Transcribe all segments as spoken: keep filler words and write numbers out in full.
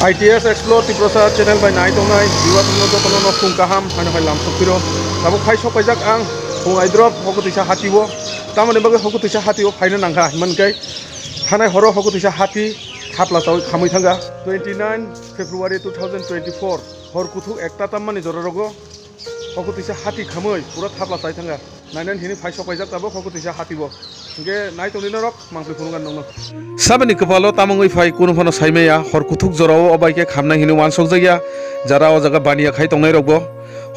I T S Explore Tiprasa channel bai nai tongnai viewers no jotono no phung kaham haino hai lam sokphiro. Tabuk phai sok paijak ang phung aidrop hokotwisa hatio. Tamoni bagwi hokotwisa hatio phaina nangkha hinmankhe thanai horo hokotwisa hati thapla chawi khamwi thangkha. Twenty nine February two thousand twenty four hor kuthuk ekta tammani jora rogo hokotwisa hati khamwi pura thapla chai thangkha. Nainani hini phai sok paijak tabuk hokotwisa hatio. Hingke nai tongdi norok mangpli phunukha nongno. Sabini kwpalo tamungwi phai kunu phano saimaya hor kuthuk jorao obai khe khamnai hini wansokjakya jara o jaga baniya khai tongnai rokbo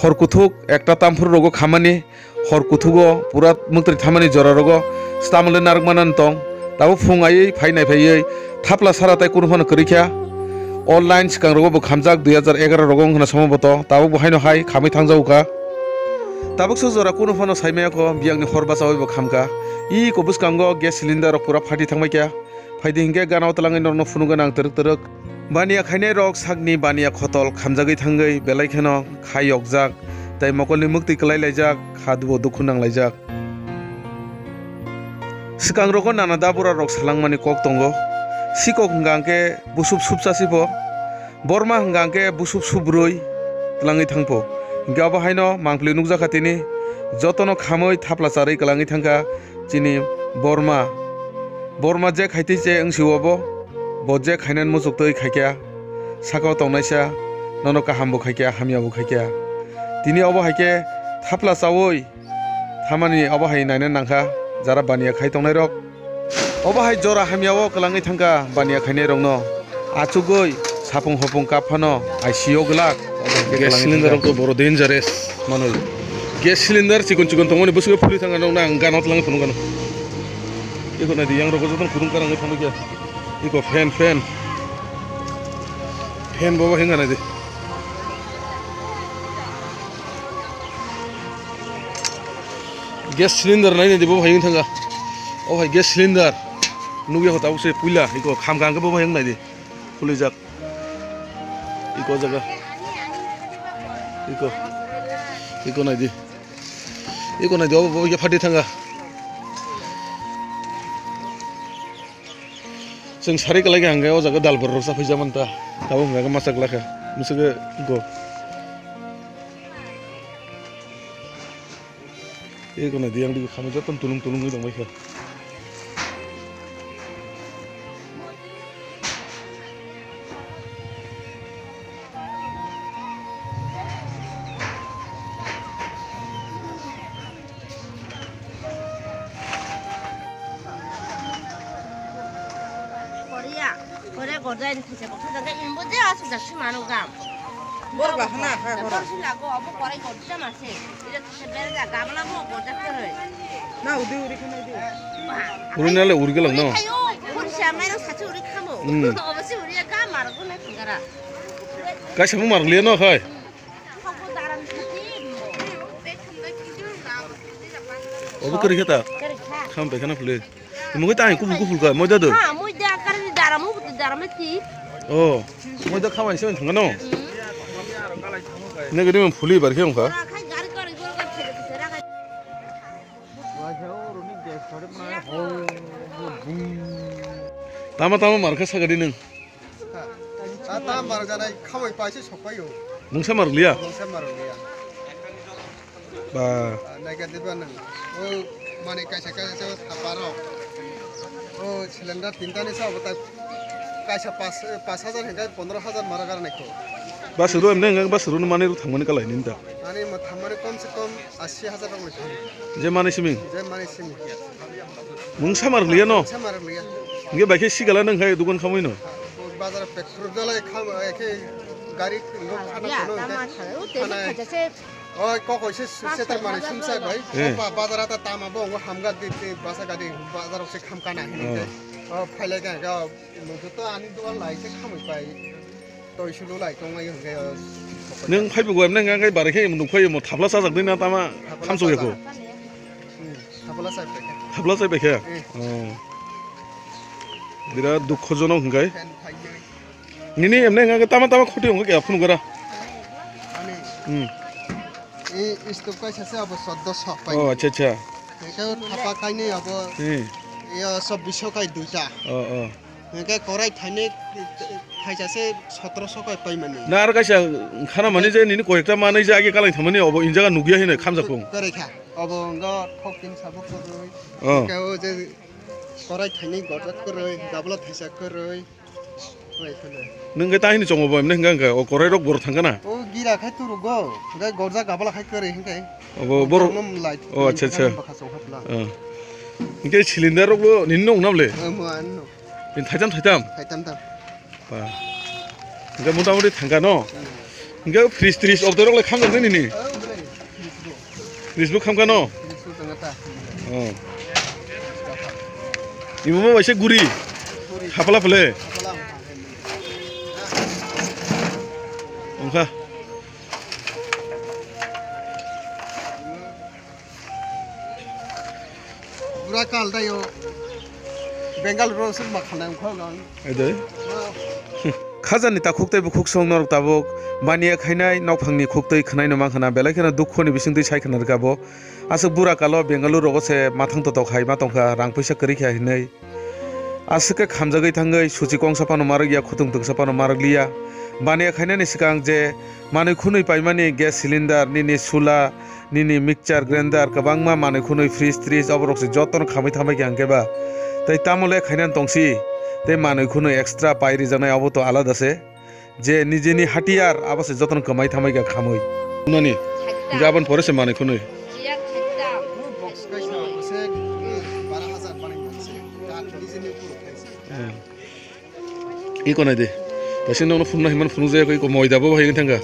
hor kuthuk ekta tamphuru rogo khamani hor kuthugo pura mwktwi thamani jora rogo stamle narwkmana tong tabuk phung aiwi phai nai phaiwi thapla sara tai kunu phano kwrwi kha. Online swkang rogo bo khamjak dui hajar egaroh rogo wngkhana somoboto tabuk bo haino hai khamwi thangjago kha. Tabuk so jora kunu phano saimaya kho biyangni hor bachawi bo khamkha. Iko bwskango gas cylinder rok pura phati thangbai kha. Phaidi hinkhe gana o twlangwi norokno phunukgwi nang twrwk twrwk. Baniya khainai rok sakni baniya khotol khamjagwi thangwi belai kheno kha yokjak tei mokolni mwktwi kwlai laijak kha duo dukhu nang laijak. Swkang rogo nana da bura rok salangmani kok tongo. Sikok hwnkha hwnkhe busup supsa sibo. Borma hwnkha hwnkhe busup subrwi twlangwi thangpho. Hwnkhe obo haino mangpli nukjakha tini jotono khamwi thapla charwi kwlangwi thangkha chini Borma. Borma je khaitwi che wngsio obo, bo je khainani muchuktwi khaikha, sakao tongnaisa nono kahambo khaikha, hamyabo khaikha. Tini obo haikhe thapla chawi thamani obo hai naina nangkha jara baniya khai tongnairok. Obo hai jora hamya o kwlangwi thangkha baniya khainai rokno. Achugwi sapung hopung kap phano I C U o glak. Gas cylinder rok to boro dangerous manwi. Gas cylinder chikon chikon tongmani bwswk phulwi thangkha nokna ang gana o twlangwi phunukgano. Eko naidi yang rok jotono kutung karangwi thangwi kha. Eko fan fan. Fan bobo hengkha naidi. Gas cylinder nai naidi bo hai wng thangkha. O hai gas cylinder. Nukya kho tabuk se puila iko khamkha hwnkhe bo hai wng naidi. Khulijak. Iko jaga. Iko. Iko naidi. Iko naidi obo bo phati thangkha. Chwng sari kwlai kha hwnkhe o jaga dal borok rok cha phai jak manta. Tabuk hwnkhe masa glak kha. Mwswkhe go. Eko naidi yang digi khamwi joto tulung tulung wngwi tongbai kha. Korea, Korea gorjai ni thasa boksa jaga imbo je asuk jak si manu gam. Bor ba hana ha bor. Bor si lago abo korai gorjai ma se. Ida thasa bere ja gabla mo gorjak kere. Na udi uri khana udi. Uri nale uri gelang no. Ayo, uri sa mai no sachi uri khamo. Hmm. Obo si uri ga mar ko na thangara. Kaisa mo mar liya no khai. Obo kwrwi khe ta? Kwrwi kha. Kham pai khana phulwi. Mungwi ta hai kuphul kuphul kha, moida do? Ha, moida kwrwi dara mo, dara mo ti. Oh, moida khamani se thangano. Hmm. Nagadi mo phulwi bar khe wngkha. Ora khai gari gari gol gol thede thede raga. Tama tama mar kha sagadi nwng. Ta, ta mar janai khamai paise sokpaio. Mungsa mar liya? Mungsa mar liya. Ba. Naikha diba nang. O mani kaisa kaisa se saparo. O cylinder tinta ni sa bota kaisa pas, pas hajar hingkai pondro hajar mara gar naikho. Ba suru emne ngang ba suru mani ru thangmani kalai ninta. Ani ma thangmani kom se kom asi hajar rok naikho. Je mani simi. Je mani simi. Mungsa mar liya no? Mungsa mar liya. Nge bai khe sigala nang khai dukan khamui no. Bazar petrol dalai kham, ekhe gari khana khana. Oi, kok oi se, se tar mani sumsa bai. Eh. Ba, bazar ata tama bo ngo hamga di, di, basa gadi, bazar se kham kana hini. Oh. Kai. Oh, phailai ka, ga, mungsa to ani dukan lai se khamui pai. Toi sulu lai tong lai hingke, oh. Neng phai bo goi neng ngai bare khe nuk phai mo thapla sajak dina tama khamsuk yako. Hmm, thapla sajak khe. Thapla sajak khe. Eh. Oh. Birat dukhojonok hingkai. Fan phai nai. Nini emne hingke tama tama khoti hingke ya phunu gara. Ani. Hmm. E stove kaisa se abo soddo sok pai. Oh, acha, acha. Eka thapa kainwi abo. Hmm. Iya sobbiso kai duita. Oh, oh. Hwnkhe korai thaini thaisa se sotoroso kai paimani. Na aro kaisa khana mani je nini koyekta manwi je age kalang thamani obo injaga nugya hinwi khamjak pung. Kwrwi kha. Obo wngkha thok tin sabo kwrwi. Oh. Hwnkhe o je korai thaini gorjak kwrwi, gabla thaisa kwrwi. Oi, khwlai. Nwng khe tahini chongo bo, emne hwnkha hwnkha, o korai rok borok thangkana? O gira khai turugo, hwnkhe gorjak gabla khai kwrwi hwnkhe. Obo borok. Borok nom light. Oh, acha, acha. Bwkha chonghapla. Oh. Hwnkhe cylinder rok bo nini nong nabole? Omo, ano. Nini thaitam, thaitam? Thaitam tam. Ba. Hwnkhe motamoti thangkano? Hmm. Hwnkhe fridge tris obdorok le khamjak nini? Oh, bwlai. Fridge bo khamkano? Fridge bo tongkha ta. Oh. Imo ma waisa guri. Guri. Hapla phle. Hapla. Wngkha. Pura kal tayo. Bengal ro suk ma khanai wngkha gang. Ai dai. Oh. Khajani takhuk tei bukhuk song norok tabuk baniya khainai nokphangni khuktwi khwnaino mankha na, belai kheno dukhoni bisingtwi sai khna rwkha bo. Aswk bura kalo Bengaluru rogo se mathang totok hai ma tongkha, rang puisa kwrwi kha hinwi. Aswk khe khamjagwi thangwi suchi kongsa phano ma rwkya, khutung tungsa phano ma rwkliya. Baniya khainani swkang je manwi khwnwi paimani gas cylinder, nini sula, nini mixture grinder, kwbangma manwi khwnwi fridge tris oborok se jotono khamwi thambai kha hwnkhe ba. Tei tamo le khainani tongsi, tei manwi khwnwi extra pai rijaknai obo to alada se. Je nijeni hatiyar, abo se jotono kwmai thamai kha khamwi. Nani? Thakta. Hingke aboni pore se manwi khwnwi. Yak thakta. Box kaisa, se bara hajar manwi manse. Dak nijeni upor khaisa. Hmm. Iko nai de. Tasi nokno phunukna himani phunukjak, iko moida bo hai wngthangkha.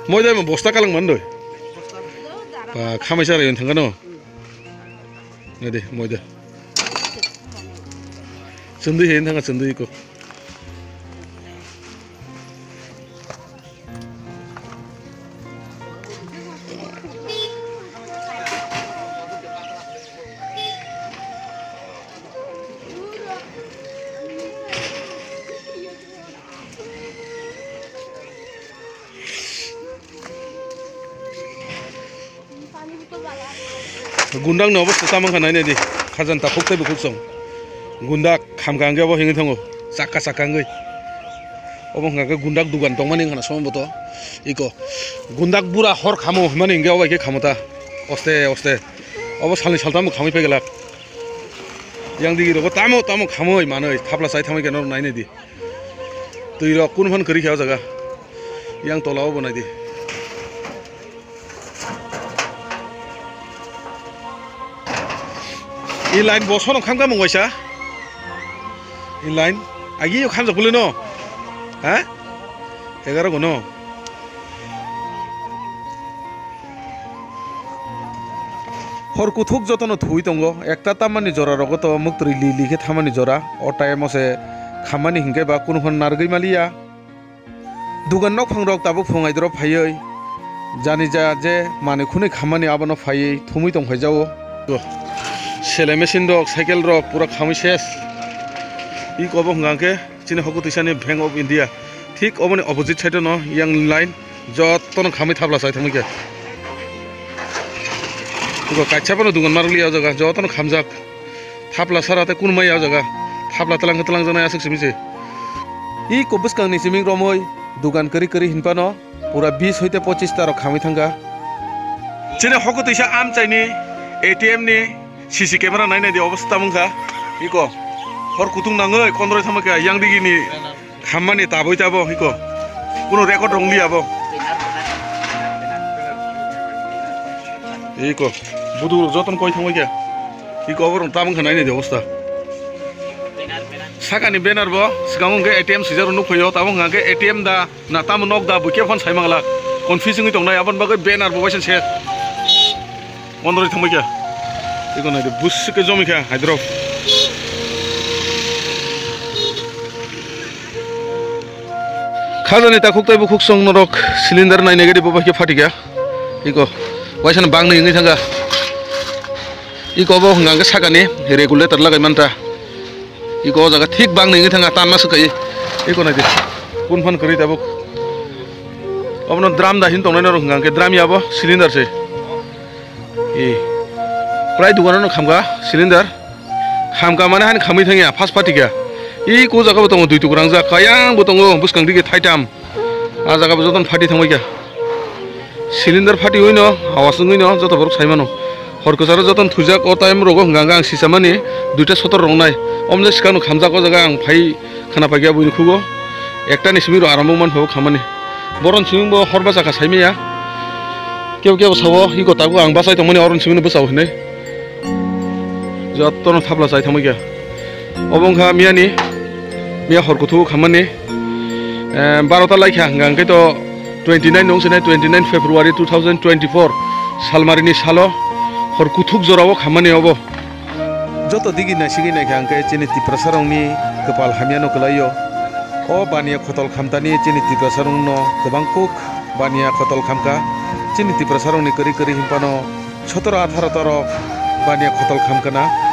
Moida mo bosta kalang man doi. Ba, khamai sa rai wngthangkha no. Nai de, moida. Chwndwi hai wngthangkha, chwndwi iko. Gundak ni obosta tamo wngkha nai nai di. Khajan takhuk tei bukhuk song. Gundak khamkha hwnkhe obo hingwi thango. Chakka chakka wngwi. Obo wngkha khe gundak dugan tongmani wngkha na sombhoto. Iko. Gundak bura hor khamo hwnmani hwnkhe obo hai khe khamo ta. Oste oste. Obo salni saltamo khamwi paiglak. Yang digi rogo tamo tamo khamwi manwi thapla chai thamwi khe norok nai nai di. Twi rok kun phan kwrwi kha o jaga. Yang tola o bo nai di. I line bo sono khamkha mung waisa. I line agi yo khamjak puli no. Ha? Egaroh go no. Hor kuthuk jotono thuwi tongo, ekta tamani jora rogo to muktwi li li khe thamani jora, o time o se khammani hinkhe ba kunu phano narwgwi maliya. Dugan nokphang rok tabuk phung aidro phaiwi, jani ja je manwi khwnwi khammani abono phaiwi thumwi tongphai jao. Selai machine rok, cycle rok pura khamwi ses. Iko bo hwnka khe. Chini hoko twisani Bank of India. Thik oboni opposite side no yang line jotono khamwi thapla chai thangwi khe. Iko kaisa phano dugan marwkliya o jaga, jotono khamjak. Thapla sara tei kunmaya o jaga. Thapla twlang khe twlangjaknai aswk simi se. Iko bwskangni chiming romwi dugan kwrwi kwrwi hinphano pura bis hoite pochis ta rok khamwi thangkha. Chini hoko twisa amchaini A T M ni C C camera nai nai di obostha wngkha. Iko hor kutung nangwi kondroi thangma khe yang digini khammani taboi tabo iko. Kuno record rong liya bo. Iko budu rok joton koi thangma khe. Iko obo rong tabung khe nai nai di obostha. Sakani banner bo swkango hwnkhe A T M swijak rok nukphaio, tabung hwnkhe A T M da. Na tamo nok da buikhe phone sai manglak. Confuse wngwi tongnai aboni bagwi banner bo waisa se. Kondroi thangbai kha. Eko nai de busuk khe jomai kha hydro. Khajani takhuk tei bukhuk song norok cylinder nai nai gadi bo bai khe phatikha. Eko waisa no bang nai wngwi thangkha. Eko bo hwnka hwnkhe sakani regulator lagai manta. Iko o jaga thik bang nini thanga tanma swkai. Iko nai di. Kun phan kwrwi tabuk. Obono drum da hin tongnai norok hwnka hwnkhe drum ya bo cylinder se. E. Prai dugano no khamka cylinder. Khamka mane hani khamwi thangya first party kya. I ko jaga bo tongo, dui tukrang jak, kayang bo tongo, bwskang digi thaitam. A jaga bo jotono phati thangbai kha. Cylinder phati oi no, awas wngwi no, joto borok sai mano. Hor kwcharo jotono thwijak, o time rogo hwnka hwnka ang sichamani duita sotor rok nai. Omle swkang no khamjak, o jaga ang phai khana paikha buini khugo. Ekta ni simi rok aram wngmani phaio khamani. Boroni simi bo hor bachakha saimaya. Kebo kebo sao, iko tago ang bachai tongmani oroni simi no bwchao hinwi. Jotono thapla chai thangbai kha. Obo wngkha miyani, miya hor kuthuk khammani, eh, barota laikha hwnka hwnkhe to twenty nine nung sinai, twenty nine February two thousand twenty-four salmarini salo hor kuthuk jorao khammani obo. Joto digi naisigwi naikha hwnkhe chini Tiprasarokni kwpal hamyano kwlaio. O baniya khotol khamtani chini Tiprasarokno kwbang kuk baniya khotol khamkha. Chini Tiprasarokni kwrwi kwrwi hinphano sotoro atharo torok baniya khotol khamkha na.